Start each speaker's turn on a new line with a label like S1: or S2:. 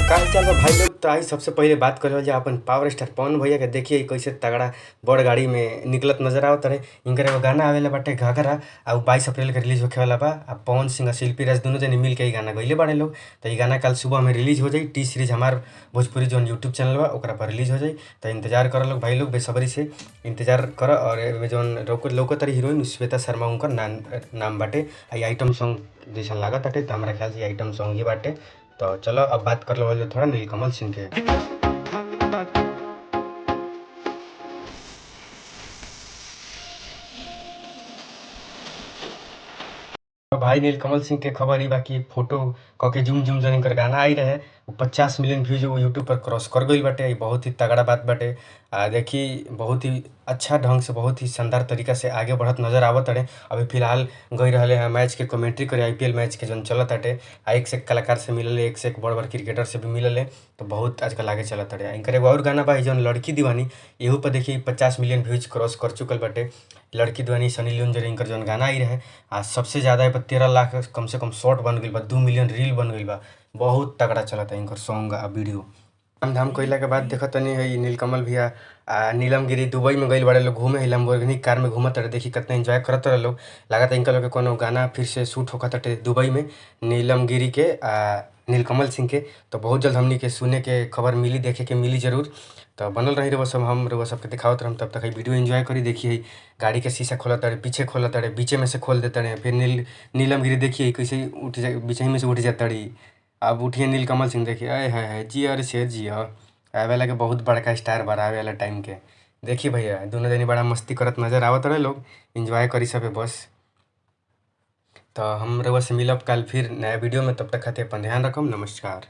S1: का हाल चाल बा भाई लोग। तो आई सबसे पहिले बात करल जाए अपन पावर स्टार पवन भैया के। देखिए कैसे तगड़ा बड़ गाड़ी में निकलत नजर आवत रहे। इनकर एगो गाना आवेला बाटे घाघरा, आ उ 22 अप्रैल के रिलीज होखे वाला बा। आ पवन सिंह आ शिल्पी राज दुनो जने मिल के इ गाना गइले बाड़े लोग। तो इ गाना कल सुबह में रिलीज हो जाई। टी सीरीज हमार भोजपुरी जौन यूट्यूब चैनल बा ओकरा पर रिलीज हो जाई। तो इंतजार कर लोग भाई लोग, बेसब्री से इंतजार कर। और एमे जौन लौकतारी हीरोइन श्वेता शर्मा उनकर नाम बाटे। आ इ आइटम सॉन्ग जैसन लागत बाटे, तो हमरा ख्याल से आइटम सॉन्ग ही बाटे। तो चलो अब बात कर लो थोड़ा नीलकमल सिंह के। भाई नीलकमल सिंह के खबर ई बा कि फोटो क के झूम झूम जौन इनकर गाना आई रहे उ 50 मिलियन व्यूज यूट्यूब पर क्रॉस कर गइल बाटे। इ बहुत ही तगड़ा बात बाटे। आ देखी बहुत ही अच्छा ढंग से बहुत ही शानदार तरीका से आगे बढ़त नजर आवत रहे। अभी फिलहाल गई रहले हैं मैच के कमेंट्री करे, आईपीएल मैच के जौन चलत ताटे। आ एक से एक कलाकार से मिलल, एक से एक बड़ बड़ क्रिकेटर से भी मिलल है। तो बहुत आजकल आगे चलत रहे। इनकर एगो और गाना बा जौन लड़की दीवानी, एहू पर देखी 50 मिलियन व्यूज क्रॉस कर चुकल बाटे। लड़की दीवानी सनी लियोन जरे इनकर जौन गाना आई रहे, आ सबसे ज़्यादा ए पर 13 लाख कम से कम शॉर्ट बन गइल बा, 2 मिलियन रील बन गइल बा। बहुत तगड़ा चलता इनकर सॉन्ग आ वीडियो। काम धाम कइला के बाद देखत तनी है नीलकमल भैया आ नीलम गिरी दुबई में गइल बाड़े लोग घूमे। लैम्बोर्गिनी कार में घूमत रहे, देखी कितना एंजॉय करत रहे लोग। लागत इनका लोग के कोनो गाना फिर से शूट होखत ताटे दुबई में नीलम गिरी के आ नीलकमल सिंह के। तो बहुत जल्द हमनी के सुने के खबर मिली, देखे के मिली जरूर। तो बनल रही रउआ सब, हम रउआ सबके दिखावत रहम। तब तक वीडियो एंजॉय करी। देखिए गाड़ी के शीशा खोलत रहे, पीछे खोलत रहे, बीचे में से खोल देते रहे। फिर नीलम गिरी देखिए कैसे उठ जाए, बीचे में से उठ जाता रही। अब उठिए नीलकमल सिंह, देखिए आए हाय हाय जी, अरे शेर जी हो आवेला के बहुत बड़का स्टार बा आवे वाला टाइम के। देखिए भैया दोनों जनी बड़ा मस्ती करत नजर आवत रहे लोग, एंजॉय करी सबे बस। तो हम रउआ से मिलब कल फिर नया वीडियो में, तब तक खातिर अपन ध्यान रखम। नमस्कार।